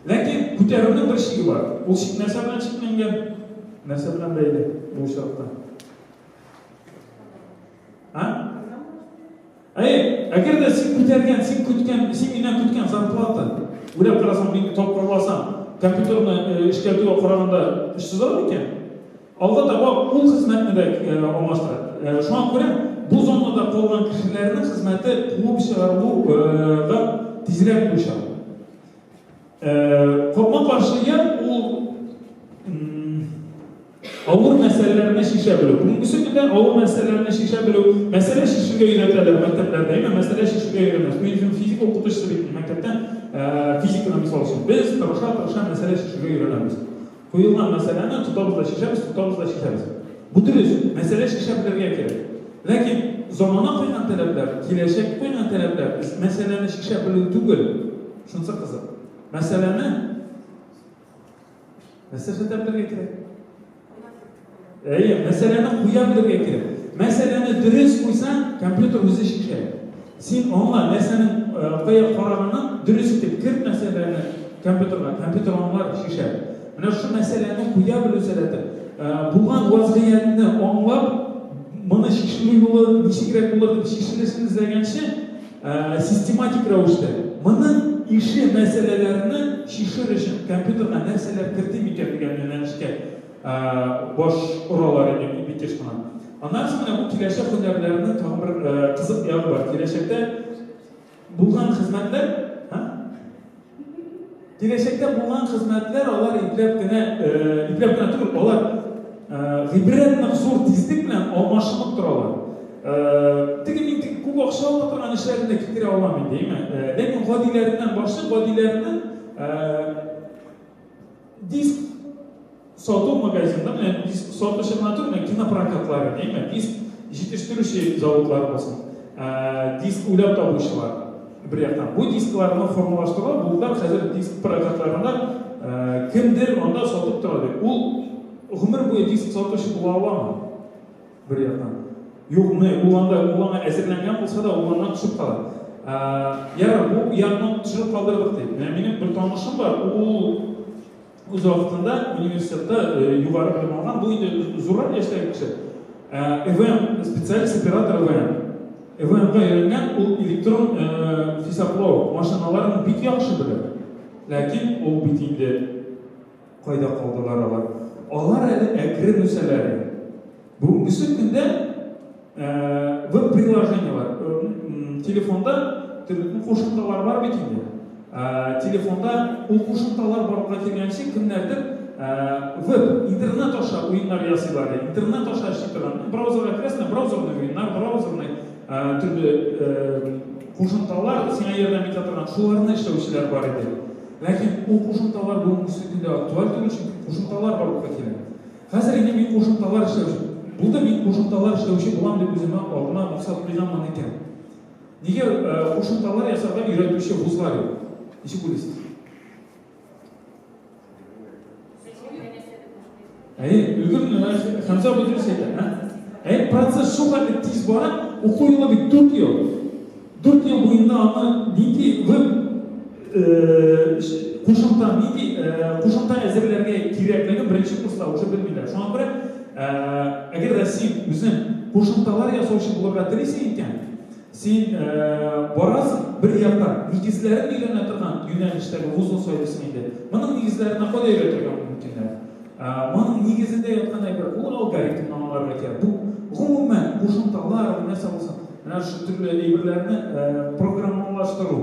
S1: Ләкин күтәрүнең бер чиге бар. Ул чик нәрсә белән чикләнгән? Нәрсә белән бәйле бу очракта? А? Әй, әгәр дә син күтәргән, син көткән, син миннән көткән зарплата, уйлап карасаң, мин тапкырласам, компьютерны эшкәртүгә караганда эшсез икән, алга таба ул хезмәтне дә алмаштыра. Шуңа күрә бу зонада калган кешеләрнең хезмәте куып чыгарылуга тизрәк дучар. Капма-каршы як ул авыр мәсьәләләрне чишә белү. Бүгенге көндә авыр мәсьәләләрне чишә белү, мәсьәлә чишергә өйрәтәләр мәктәпләрдә, әмма мәсьәлә чишергә өйрәнәбез. Мин үзем физика укытучысы бит мәктәптән, физиканы мисал өчен без тырыша-тырыша мәсьәлә чишергә өйрәнәбез. Куелган мәсьәләне тотабыз да чишәбез, тотабыз да чишәбез. Бу дөрес, мәсьәлә чишә белергә кирәк. Ләкин замана куйган таләпләр, киләчәк куйган таләпләр мәсьәләне чишә белү түгел. Шунысы кызык. Мәсьәләне нәрсә эшләтә белергә кирәк? Әйе, мәсьәләне куя белергә кирәк. Мәсьәләне дөрес куйсаң, компьютер үзе чишә. Син аңла нәрсәнең кая караганын дөрес итеп керт мәсьәләне компьютерга, компьютер аңлар, чишә. Менә шушы мәсьәләне куя белү сәләте, булган вазгыятьне аңлап, моны чишелү юлы ничегрәк булыр дип чишелешен эзләгәнче, систематик рәвештә моның ише мәсьәләләрне чишер өчен компьютерга нәрсәләр кертим икән дигән юнәлешкә баш оралар иде бик еш кына. Аннан соң менә бу киләчәк һөнәрләренең тагын бер кызык ягы бар. Киләчәктә булган хезмәтләр, киләчәктә булган хезмәтләр алар ипләп кенә, ипләп кенә түгел, алар гыйбрәт нык зур тизлек белән алмашынып торалар. Теге мин теге күп акча ала торган эшләрне дә китерә алам инде, әйме? Ләкин гадиләреннән башлыйк, гадиләреннән диск сату магазинында, менә диск сатучы гына түгел, менә кинопрокатлары, әйме? Диск җитештерүче заводлар булсын, диск уйлап табучылар бер яктан. Бу дискларны формалаштыруга булдылар, хәзер диск прокатларында кемдер анда сатып тора ди. Ул гомер буе диск сатучы була аламы? Бер яктан. Юк, менә ул анда, ул аңа әзерләнгән булса да, ул аннан төшеп кала. Ярар, бу якны төшереп калдырдык дип. Менә минем бер танышым бар, ул үз вакытында университетта югары белем алган, бу инде зуррак яшьтәге кеше. ЭВМ, специалист оператор ЭВМ. ЭВМга өйрәнгән, ул электрон хисаплау машиналарын бик яхшы белә. Ләкин ул бит инде кайда калдылар алар? Алар әле әкрен үсәләр. Бүгенге көндә веб-приложениелар, телефонда төрле кушымталар бар бит инде. Телефонда ул кушымталар барлыкка килгәнче кемнәрдер веб, интернет аша уеннар ясыйлар. Интернет аша эшли торган. Браузерга керәсең, браузерный уеннар, браузерный төрле кушымталар сиңа ярдәм итә торган шуларны эшләүчеләр бар иде. Ләкин ул кушымталар бүгенге көндә актуаль түгел, чөнки кушымталар барлыкка килә. Хәзер инде мин кушымталар эшләүче. Булды, мин кушымталар эшләүче булам дип үземә алдыма максат куйганмын икән. Нигә кушымталар ясарга өйрәтүче вузлар юк? Ничек уйлыйсыз? Әйе, өлгерми, Хәмзә абый дөрес әйтә, ә? Әйе, процесс шул хәтле тиз бара, уку елы бит 4 ел. 4 ел буенда аны нинди веб кушымта, нинди кушымта әзерләргә кирәклеген беренче курста уже белмиләр. Шуңа күрә, әгәр дә син үзең кушымталар ясаучы булырга телисең икән, син барасың бер яктан нигезләрен өйрәнә торган юнәлештәге вузны сайлыйсың инде. Моның нигезләренә кайда өйрәтергә мөмкиннәр? Моның нигезендә яткан әйбер, ул алгоритмны аңларга кирәк. Бу гомумән кушымталар, нәрсә булсын, менә шул төрле әйберләрне программалаштыру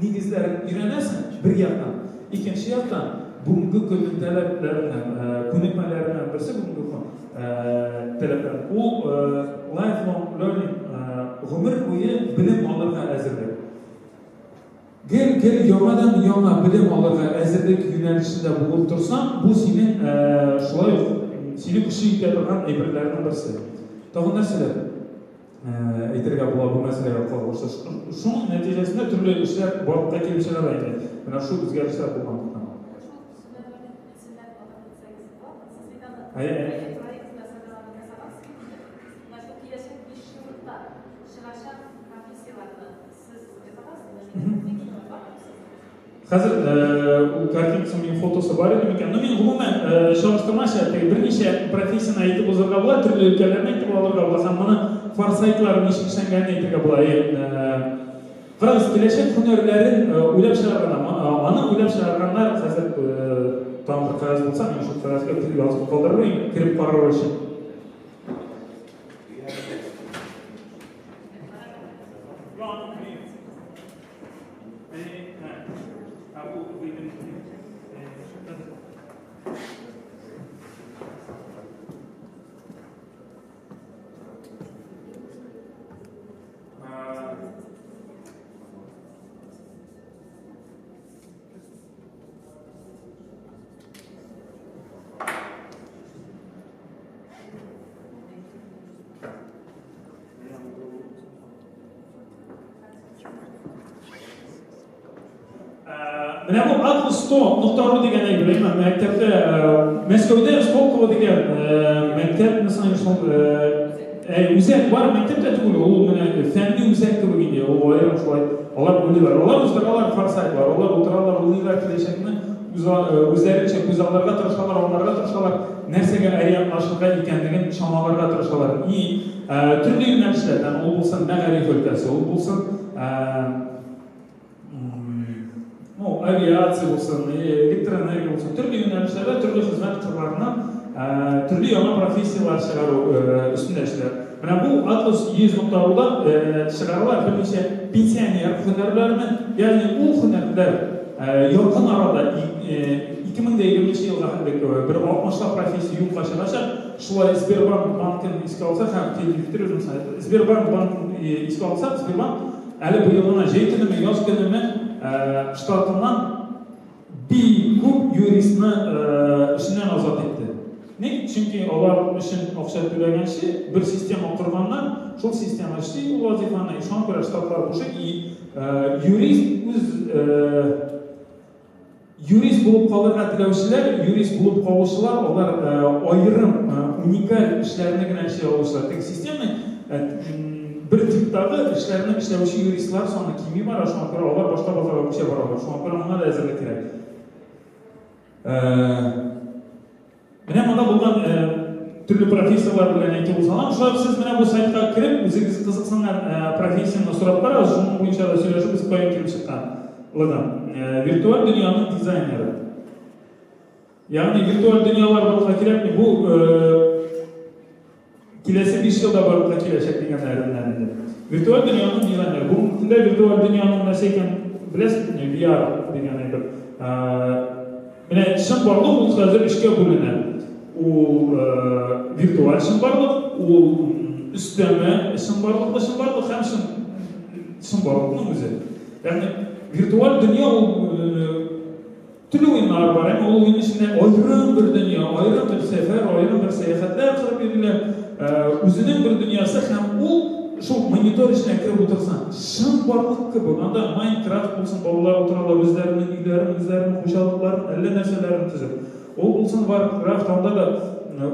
S1: нигезләрен өйрәнәсең бер яктан. Икенче яктан, бүгенге көннең таләпләреннән, күнекмәләреннән берсе бүгенге көн таләпләре. Ул lifelong learning, гомер буе белем алырга әзерлек. Гел-гел яңадан яңа белем алырга әзерлек юнәлешендә булып торсаң, бу синең шулай ук сине көчле итә торган әйберләрнең берсе. Тагын нәрсәләр әйтергә була бу мәсьәләгә кагылышлы? Шуның нәтиҗәсендә төрле эшләр барлыкка килеп чыга да инде. Менә шул үзгәрешләр булганлыктан. Әйе. Хәзер ул картинкасы, минем фотосы бар иде микән? Ну, мин гомумән чагыштырмача теге берничә профессияне әйтеп узарга була, төрле өлкәләрне әйтеп алырга була һәм моны форсайтлар ничек эшләнгәнен әйтергә була. Карагыз, киләчәк һөнәрләрен уйлап чыгарганнар, аны уйлап чыгарганнар хәзер тагын бер кәгазь булса, мин шул кәгазьгә язып калдырыр идем, кереп карар өчен. Менә бу Atlas 100.ru дигән әйбер, әйме, мәктәптә, Мәскәүдә Сколково дигән мәктәп, мәсәлән, шул үзәк бар, мәктәптә түгел, ул менә фәнни үзәк кебек инде, ул аерым шулай, алар уйлыйлар, алар уздыралар форсайтлар, алар утыралар, уйлыйлар киләчәкне, үзләренчә күзалларга тырышалар, аңларга тырышалар, нәрсәгә ориентлашырга икәнлеген чамаларга тырышалар. И төрле юнәлешләрдән, ул булсын мәгариф өлкәсе, ул булсын ну, авиация булсын, электроэнергия булсын, төрле юнәлешләрдә, төрле хезмәт кырларыннан төрле яңа профессияләр чыгару өстендә эшләр. Менә бу Atlas 100.ru-да чыгаралар берничә пенсионер һөнәрләрне, ягъни ул һөнәрләр якын арада 2020 елга хәтле бер 60 профессия юкка чыгачак. Шулай Сбербанк банкын искә алсак һәм телевизор, Сбербанк банкын искә алсак, Сбербанк әле быел гына җәй көнеме, яз көнеме штатыннан бик күп юристны эшеннән азат итте. Ник? Чөнки алар өчен акча түләгәнче бер система корганнар, шул система эшли ул вазифаны, шуңа күрә штатлар бушый, и юрист үз юрист булып калырга теләүчеләр, юрист булып калучылар, алар аерым уникаль эшләрне генә эшли алучылар. Теге системный бер типтагы эшләрне эшләүче юристлар саны кими бара, шуңа күрә алар башка базарга күчә баралар. Шуңа күрә моңа да әзерлек кирәк. Менә монда булган төрле профессияләр белән әйтеп узалам. Шулай сез менә бу сайтка кереп, үзегез кызыксынган профессияне сорап карагыз, шуның буенча да сөйләшеп без каян килеп чыкканлыгын. Виртуаль дөньяның дизайнеры. Ягъни виртуаль дөньялар барлыкка кирәкми, бу киләсе 5 елда барлыкка киләчәк дигәннәреннән инде. Виртуаль дөньяның дизайнеры. Бүгенге көндә виртуаль дөньяның нәрсә икәнен беләсезме? VR дигән әйбер. Менә чынбарлык ул хәзер өчкә бүленә. Ул виртуаль чынбарлык, ул өстәмә чынбарлыклы чынбарлык һәм чынбарлыкның үзе. Ягъни виртуаль дөнья ул төрле уеннар бар, әмма ул уен эчендә аерым бер дөнья, аерым бер сәфәр, аерым бер сәяхәтләр кырып йөриләр. Үзенең бер дөньясы һәм ул шул монитор эченә кереп утырсаң, чынбарлык кебек. Анда Майнкрафт булсын, балалар утыралар, үзләренең өйләрен, үзләренең хуҗалыкларын, әллә нәрсәләрен төзеп. Ул булсын Warcraft, анда да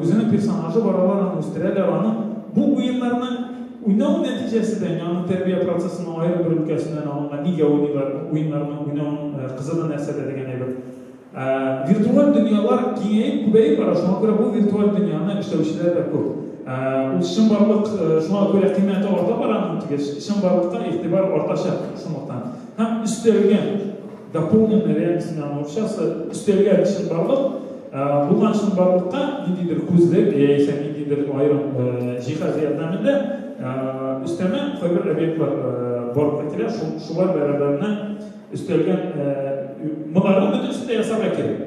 S1: үзенең персонажы бар, алар аны үстерәләр, аны бу уеннарны уйнау нәтиҗәсе дә, аның тәрбия процессының аерым бер өлкәсеннән алынган, нигә уйныйлар, уеннарны уйнауның кызыгы нәрсәдә дигән әйбер. Виртуаль дөньялар киңәеп, күбәеп бара, шуңа күрә бу виртуаль дөньяны эшләүчеләр дә күп. Ул чынбарлык, шуңа күрә кыйммәте арта бара, аның теге чынбарлыкка игътибар артачак шунлыктан. Һәм өстәлгән дополненная реальность урысчасы, өстәлгән чынбарлык, булган чынбарлыкка ниндидер күзлек яисә ниндидер аерым җиһаз ярдәмендә өстәмә кайбер объектлар барлыкка килә, шулар бәрабәренә өстәлгән, моңарның бөтенесен дә ясарга кирәк.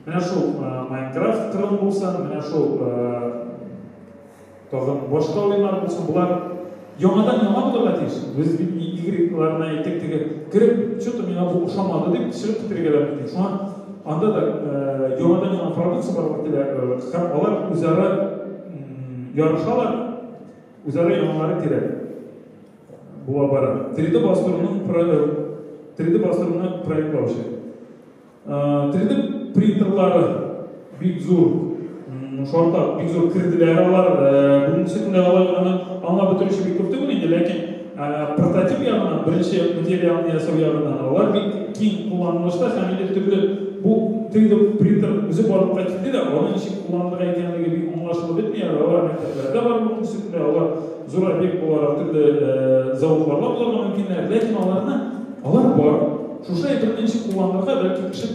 S1: Менә шул Майнкрафт кырын булсын, менә шул тагын башка уеннар булсын, булар яңадан яңа булырга тиеш. Без бит Y-ларына әйттек, теге кереп, что-то миңа бу ошамады дип чыгып китәргә дә мөмкин. Шуңа анда да яңадан яңа продукция барлыкка килә, һәм алар үзара ярышалар, үзара яңалары кирәк була бара. 3D бастыруның 3D бастыруны проектлаучы. 3D принтерлары бик зур шартлар, бик зур керделәр алар. Бүгенге көндә алар аны аңлап бетерүче бик күп түгел инде, ләкин прототип ягыннан, беренче материалны ясау ягыннан алар бик киң кулланылышта һәм инде төрле бу 3D принтер үзе барлыкка килде дә, аны ничек кулланырга икәнлеге бик аңлашылып бетми әле. Алар мәктәпләрдә бар бүгенге көндә, алар зур объект буларак төрле заводларда булырга мөмкиннәр, ләкин аларны алар бар. Шушы әйберне ничек кулланырга, бәлки кеше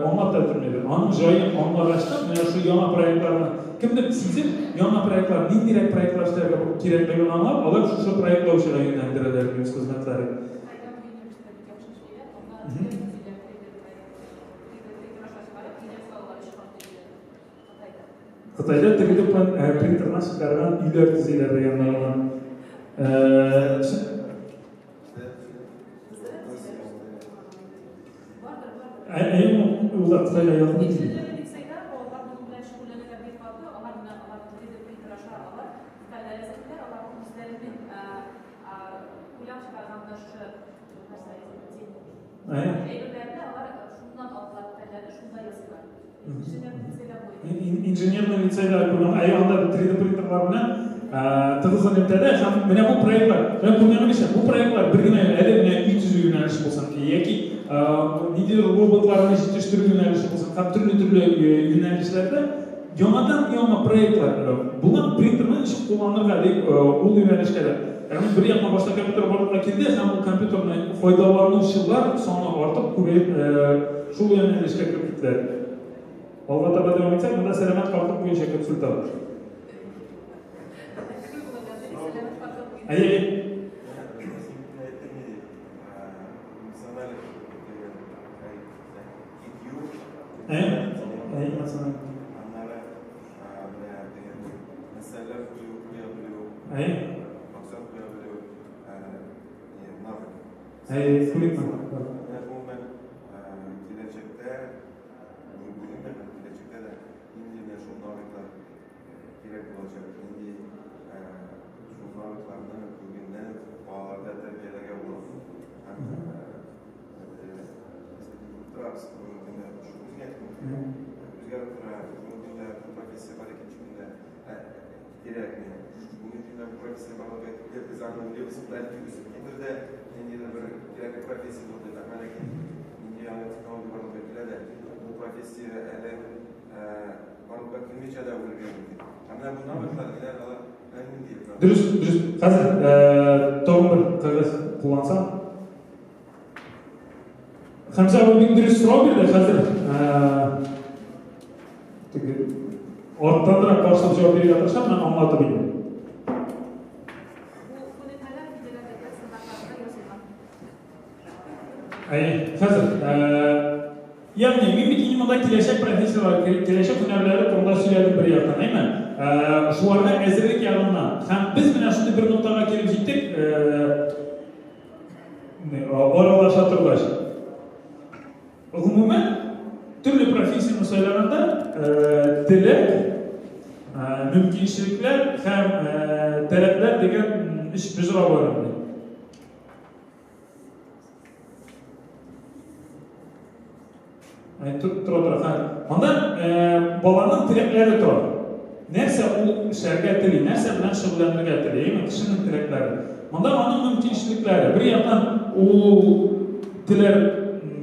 S1: аңлап та бетермидер. Аның җаен аңлагачтан, менә шул яңа проектларны кемдер сизеп, яңа проектлар, ниндирәк проектлар эшләргә кирәклеген аңлап, алар шушы проектлаучыга юнәлдерәләр үз хезмәтләрен. Кытайда 3D принтердан чыгарган өйләр төзиләр дигән мәгълүмат. Ул да Кытайга якын бит.
S2: Инженерлек лицейда балалар моның белән шөгыльләнәләр бик каты. Алар менә алар 3D принтер аша алар детальләр әзерлиләр, алар үзләренең уйлап чыгарган менә шушы нәрсә әйберләрне алар шуннан алдылар, детальләрне шунда ясыйлар. Инженерлек лицейда бу.
S1: Инженерный лицейда күргән, әй анда 3D принтерлар белән тыгыз элемтәдә һәм менә бу проектлар, менә күргәнегезчә, бу проектлар бер генә әле менә өй төзү юнәлеше булсын, яки ниндидер роботларны җитештерү юнәлеше булсын, һәм төрле-төрле юнәлешләрдә яңадан яңа проектлар булган принтерны ничек кулланырга дип ул юнәлешкә дә. Ягъни бер яктан башта компьютер барлыкка килде һәм ул компьютерны файдаланучылар саны артып күбәеп шул юнәлешкә кереп киттеләр. Алга таба дәвам итсәк, монда сәламәт картлык буенча консультант. Әйе. Әйе. Әйе, эмоциональ. Әйе. Әйе, күнекмә.
S5: Киләчәктә, бүген дә һәм киләчәктә дә нинди шул навыклар кирәк булачак, нинди шул навыкларны бүгеннән балаларда тәрбияләргә була. Һәм без торабыз бүгенге көндә шул үзгәреп тора, бүгенге көндә бу профессия бар, икенче көндә кирәкми. Бүгенге көндә бу профессия барлыкка килде, без аны уйлыйбыз, бәлки үсеп китер дә, ниндидер бер кирәкле профессия булды, әмма ләкин нинди яңа технология барлыкка килә дә, бу профессия әле барлыкка килмичә дә үлергә мөмкин. Ә менә бу навыклар ниләр алар нинди?
S1: Дөрес, дөрес. Хәзер тагын бер кәгазь куллансам. Хәмзә абый бик дөрес сорау бирде. Хәзер теге арттанрак башлап җавап бирергә тырышам, мин аңлатып инде.
S2: Бу күнекмәләр видеоларда стандартларда язылган.
S1: Әйе, хәзер ягъни мин бит инде монда киләчәк профессияләр, киләчәк һөнәрләре турында сөйләдем бер яктан, әйме? Шуларга әзерлек ягыннан. Һәм без менә шундый бер ноктага килеп җиттек, аралаша торгач. Гомумән, төрле профессияне сайлаганда, теләк, мөмкинчелекләр һәм таләпләр дигән өч боҗра бар инде. Тора, тора. Һә. Монда баланың теләкләре тора. Нәрсә ул эшләргә тели, нәрсә белән шөгыльләнергә тели, әйме, кешенең теләкләре. Монда аның мөмкинчелекләре. Бер яктан ул теләр,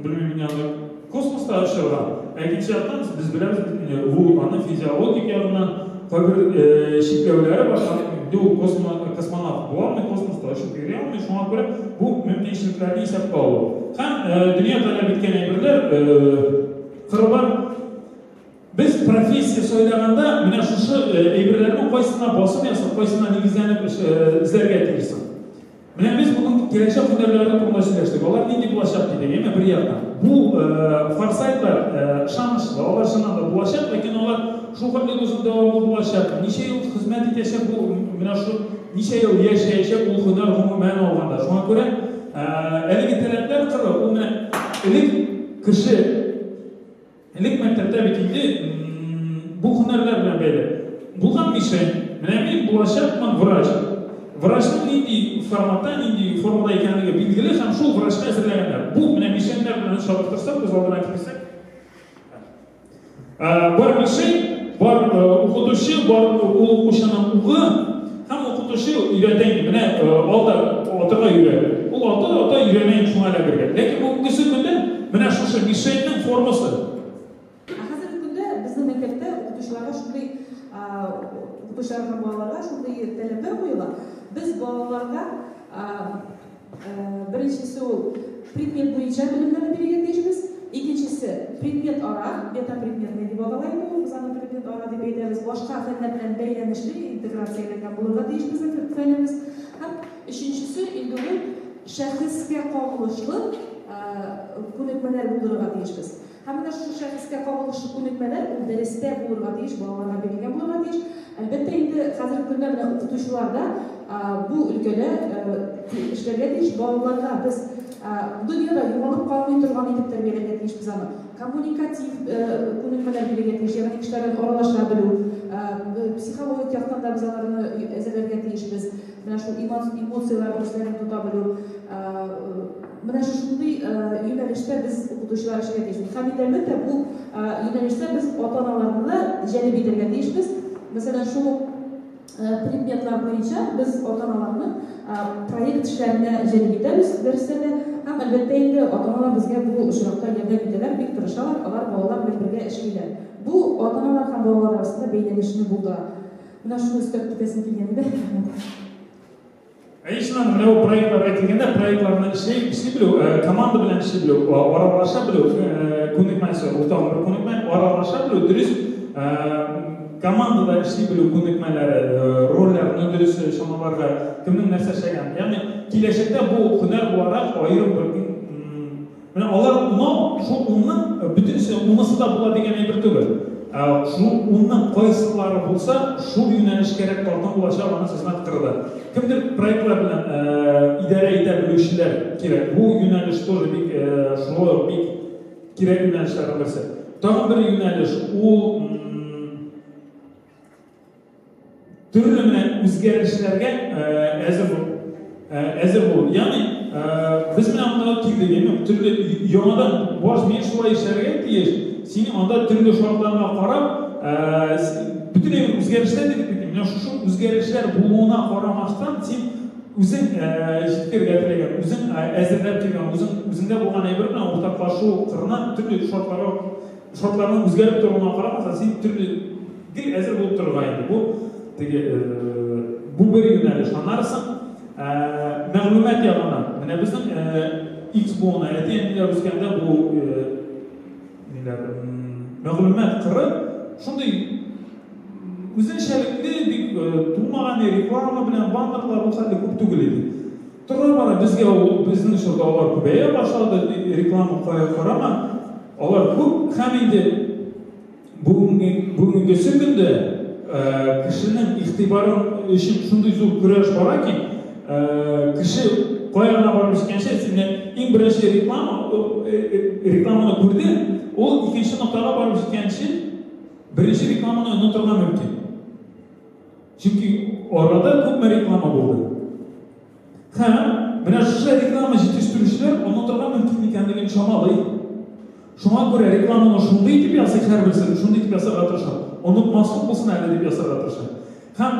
S1: белмим, мин аны космоста очырга. Ә икенче яктан без беләбез бит инде, ул аны физиологик ягыннан кайбер чикләүләре бар. Инде ул космонавт була алмый, космоста очып йөри алмый. Шуңа күрә бу мөмкинчелекләрне исәпкә алу. Һәм дөнья таләп иткән әйберләр кыры бар. Без профессия сайлаганда менә шушы әйберләрнең кайсына басым ясап, кайсына нигезләнеп эзләргә тиешсең. Менә без бүген киләчәк һөнәрләре турында сөйләштек. Алар нинди булачак дидек, әйме, бер яктан. Бу форсайтлар ышанычлы, алар чыннан да булачак, ләкин алар шул хәтле озын дәвамлы булачак. Ничә ел хезмәт итәчәк бу, менә шу ничә ел яшәячәк ул һөнәр гомумән алганда. Шуңа күрә әлеге таләпләр кыры, ул менә элек кеше, элек мәктәптә бит инде бу һөнәрләр белән бәйле. Булган мишень, менә мин булачакмын врач. Врачның нинди форматта, нинди формада икәнлеге билгеле һәм шул врачка әзерләгәннәр. Бу менә мишеньнәр белән чагыштырсак, күз алдына китерсәк, бар мишень, бар укытучы, бар ул укучының угы һәм укытучы өйрәтә инде. Менә алда атырга өйрәнә. Ул ата, ата өйрәнә инде шуңа эләгергә. Ләкин бүгенге көндә менә шушы мишеньнең формасы.
S6: Ә хәзерге көндә безнең мәктәптә укытучыларга шундый, укытучыларга һәм балаларга шундый таләпләр куела. Без балаларга беренчесе ул предмет буенча белемнәрне бирергә тиешбез. Икенчесе предмет ара, метапредметный дип атала инде ул, без аны предмет ара дип әйтәбез. Башка фәннәр белән бәйләнешле, интеграцияләнгән булырга тиеш безнең фәнебез. Һәм өченчесе инде ул шәхескә кагылышлы күнекмәләр булдырырга тиешбез. Һәм менә шушы шәхескә кагылышлы күнекмәләр ул дәрестә булырга тиеш, балаларга бирелгән булырга тиеш. Әлбәттә инде хәзерге көндә менә укытучылар да бу өлкәдә эшләргә тиеш. Балаларга без дөньяда югалып калмый торган итеп тәрбияләргә тиешбез аны. Коммуникатив күнекмәләр бирергә тиеш, ягъни кешеләр белән аралаша белү, психологик яктан да без аларны әзерләргә тиешбез. Менә шул эмоцияләр үзләрен тота белү. Менә шушындый юнәлештә без укытучылар эшләргә тиешбез. Һәм инде әлбәттә бу юнәлештә без ата-аналарны да җәлеп итәргә тиешбез. Мәсәлән, шул ук предметлар буенча без ата-аналарны проект эшләренә җәлеп итәбез дәресләрдә. Һәм әлбәттә инде ата-аналар безгә бу очракта ярдәм итәләр, бик тырышалар, алар балалар белән бергә эшлиләр. Бу ата-аналар һәм балалар арасында бәйләнешне булдыра. Менә шуны өстәп китәсем килгән иде.
S1: Ә чыннан менә бу проектларга килгәндә, проектларны эшли белү, команда белән эшли белү, аралаша белү күнекмәсе, ул тагын бер күнекмә, аралаша белү, дөрес командада эшли белү күнекмәләре, рольләрне дөрес чамаларга, кемнең нәрсә эшләгәнен. Ягъни киләчәктә бу һөнәр буларак аерым бер менә алар унау, шул унның бөтенесе унысы да була дигән әйбер түгел. Шул унның кайсылары булса, шул юнәлешкәрәк тартым булачак аның хезмәт кыры. Кемдер проектлар белән идарә итә белүчеләр кирәк. Бу юнәлеш тоже бик шулай ук бик кирәк юнәлешләрнең берсе. Тагын бер юнәлеш ул төрле менә үзгәрешләргә әзер бул. Әзер бул. Ягъни без менә анда килдек, яме төрле яңадан баш мин шулай эшләргә тиеш. Син анда төрле шартларга карап, бөтенләй бер үзгәрешләр дидек бит. Менә шушы үзгәрешләр булуына карамастан, син үзең җиткерергә теләгән, үзең әзерләп килгән, үзең үзеңдә булган әйбер белән уртаклашу кырына төрле шартларга, шартларның үзгәреп торуына карамастан, син төрле гел әзер булып торырга инде. Бу теге бу бер юнәлеш. Аннары соң мәгълүмат ягыннан. Менә безнең X буыны әти-әниләр үскәндә бу ниләр мәгълүмат кыры шундый үзенчәлекле бик тумаган реклама белән баннерлар ул хәтле күп түгел иде. Тора бара безгә ул безнең чорда алар күбәя башлады, реклама кая карама, алар күп һәм инде бүгенгесе көндә кешенең игътибарын өчен шундый зур көрәш бара ки, кеше кая гына барып җиткәнче, син иң беренче реклама рекламаны күрде, ул икенче ноктага барып җиткәнче беренче рекламаны онытырга мөмкин. Чөнки арада күпме реклама булды. Һәм менә шушы реклама җитештерүчеләр онытырга мөмкин икәнлеген чамалый. Шуңа күрә рекламаны шундый итеп ясый һәрберсе, шундый итеп ясарга тырыша. Онытмаслык булсын әле дип ясарга тырыша. Һәм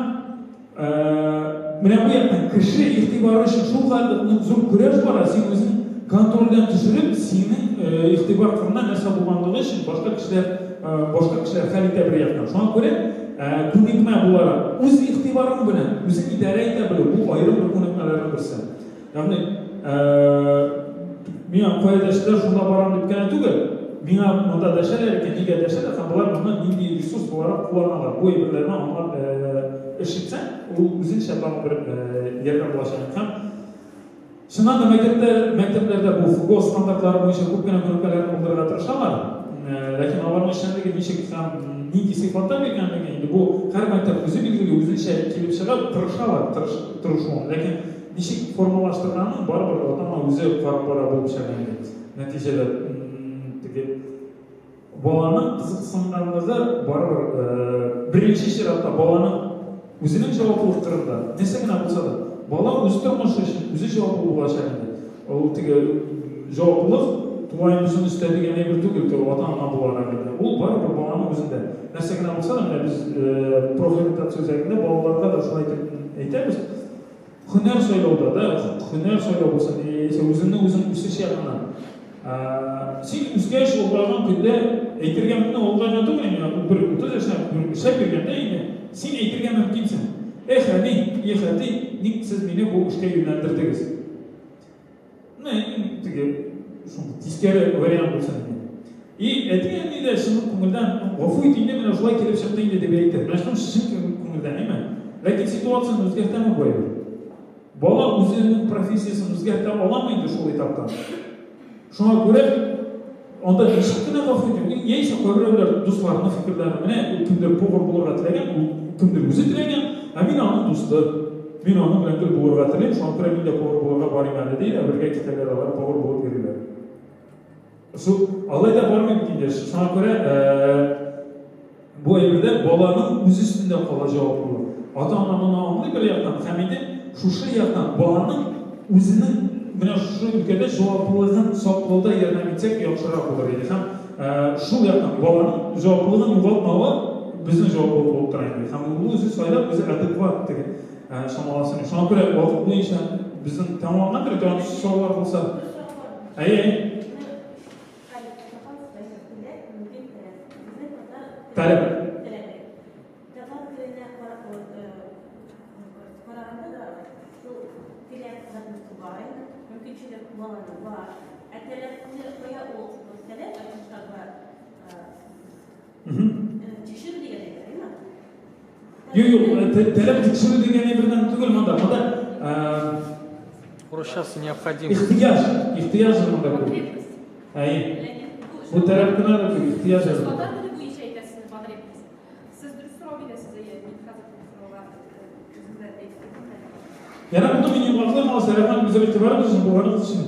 S1: менә бу яктан кеше игътибары өчен шул хәтле зур көрәш бара, син үзең контрольдән төшереп, синең игътибар кырында нәрсә булганлыгы өчен башка кешеләр хәл итә бер яктан. Шуңа күрә күнекмә буларак үз игътибарың белән үзең идарә итә белү, бу аерым бер күнекмәләрнең берсе. Ягъни миңа кая дәшәләр, шунда барам дип кенә түгел, миңа монда дәшәләр икән, нигә дәшәләр һәм болар моны нинди ресурс буларак кулланалар. Бу әйберләрне аңлап эш итсәң, ул үзенчә тагын бер ярдәм булачак. Һәм чыннан да мәктәпләрдә бу ФГОС стандартлары буенча күп кенә күнекмәләрне булдырырга тырышалар. Ләкин аларның эшчәнлеге ничек һәм нинди сыйфатта биргәнлеге инде бу һәр мәктәп үзе билгели, үзенчә килеп чыга, тырышалар, тырышуын. Ләкин ничек формалаштырганын барыбер ата-ана үзе карап бара булып чыга инде. Нәтиҗәдә теге баланың кызыксынганлыгы барыбер беренче чиратта баланың үзенең җаваплылык кырында, нәрсә генә булса да, бала үз тормышы өчен үзе җаваплы булачак инде. Ул теге җаваплылык тулаем үзен өстә дигән әйбер түгел, теге ата-ана буларак инде. Ул барыбер баланың үзендә. Нәрсә генә булса да, менә без профориентация үзәгендә балаларга да шулай итеп әйтәбез. Һөнәр сайлауда да, һөнәр сайлау булсын, яисә үзеңне үзең үсеш ягыннан. Син үскәч, олыгайган көндә әйтергә мөмкин, олыгайган түгел инде, бер 30 яшьтә, бер эшләп йөргәндә инде, син әйтергә мөмкинсең. Эх, әни, эх, әти, ник сез мине бу эшкә юнәлдердегез? Менә иң теге шундый тискәре вариант булсын инде. И әти-әни дә чын күңелдән гафу ит инде, менә шулай килеп чыкты инде дип әйтер. Менә шуның чын күңелдән, әйме? Ләкин ситуацияне үзгәртәме бу әйбер? Бала үзенең профессиясен үзгәртә аламы инде шул этапта? Шуңа күрә анда ничек кенә гафу итү, яисә кайберәүләр дусларының фикерләрен, менә ул кемдер повар булырга теләгән, ул кемдер үзе теләгән, ә мин аның дусты. Мин аның белән гел булырга телим, шуңа күрә мин дә повар булырга барыйм әле, ди дә бергә китәләр алар, повар булып йөриләр. Шул алай да бармый бит инде. Шуңа күрә бу әйбердә баланың үз өстендә кала җаваплылык. Ата-ана моны аңлый бер яктан һәм инде шушы яктан баланың үзенең менә шушы өлкәдә җаваплылыгын саклауда ярдәм итсәк яхшырак булыр иде. Һәм шул яктан баланың җаваплылыгын югалтмавы безнең җаваплылык булып тора инде. Һәм ул үзе сайлап, үзе адекват теге чамаласын. Шуңа күрә вакыт буенча безнең тәмамлангандыр, тагын сораулар булса. Әйе. Таләп.
S7: Татар теленә караганда да шул теләк бар инде, мөмкинчелек баланың бар. Ә таләпне кая ул таләп, ә как бы тикшерү дигән әйбер, әйеме?
S1: Юк, юк, таләп тикшерү дигән әйбердән түгел монда. Монда
S4: Урысчасы необходимость.
S1: Ихтыяҗ, ихтыяҗ монда күп. Әйе. Бу таләп кенә дә түгел, ихтыяҗ.
S2: Сез татар теле буенча әйтәсез, потребность. Сез дөрес сорау бирәсез, әйе, мин хәзер бу сорауга үзем дә әйтеп киттем.
S1: Яна моны мин йомгаклыйм, алайса, рәхмәт, гүзәл игътибарыгыз өчен, булганыгыз өчен.